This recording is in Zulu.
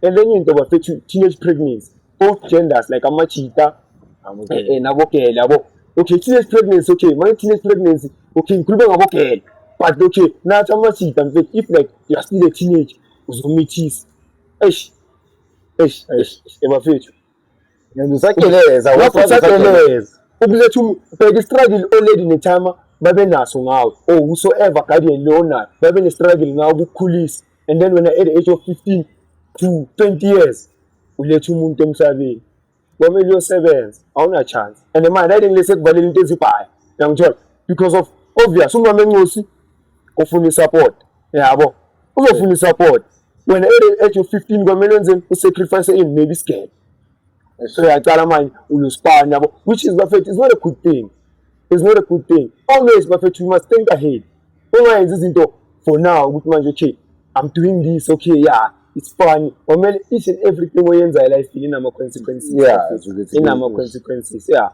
And enye into, bafethu, teenage pregnancy, both genders, like amajita nabogele, yabo. Okay, teenage pregnancy, okay, manje teenage pregnancy, okay, ngikhuluma ngabogele, but okay, nathi amajita, mfethu, if like you are still a teenage, uzomithisa, eish, eish, eish, ebafethu. Usageleza. Lapho usageleza ukuletha bheka i-struggle already nethama babe naso ngawe, or whosoever guardian lo onayo babe ne-struggle ngawe ukukukhulisa, and then wena at the age of 15 to 20 years uletha umuntu emhlabeni, kwamele uyosebenza, awuna chance. And manje ayike ngilese kuvalela into ezibhaya, uyangithola, because of obvious umama encosi ufuna i-support, yabo, uzofuna i-support. Wena at the age of 15 kwamele wenzeni? U-sacrifice in maybe isigele, so uyacala manje uyospana, yabo, which is, bafethu, is not a good thing, it's not a good thing. Always, bafethu, you must think ahead. Ungayenzi izinto for now ukuthi manje, okay, I'm doing this, okay, yeah, it's fun. Kwamele each and everything oyenzayo life inama-consequences. Yeah, Inama-consequences, yeah.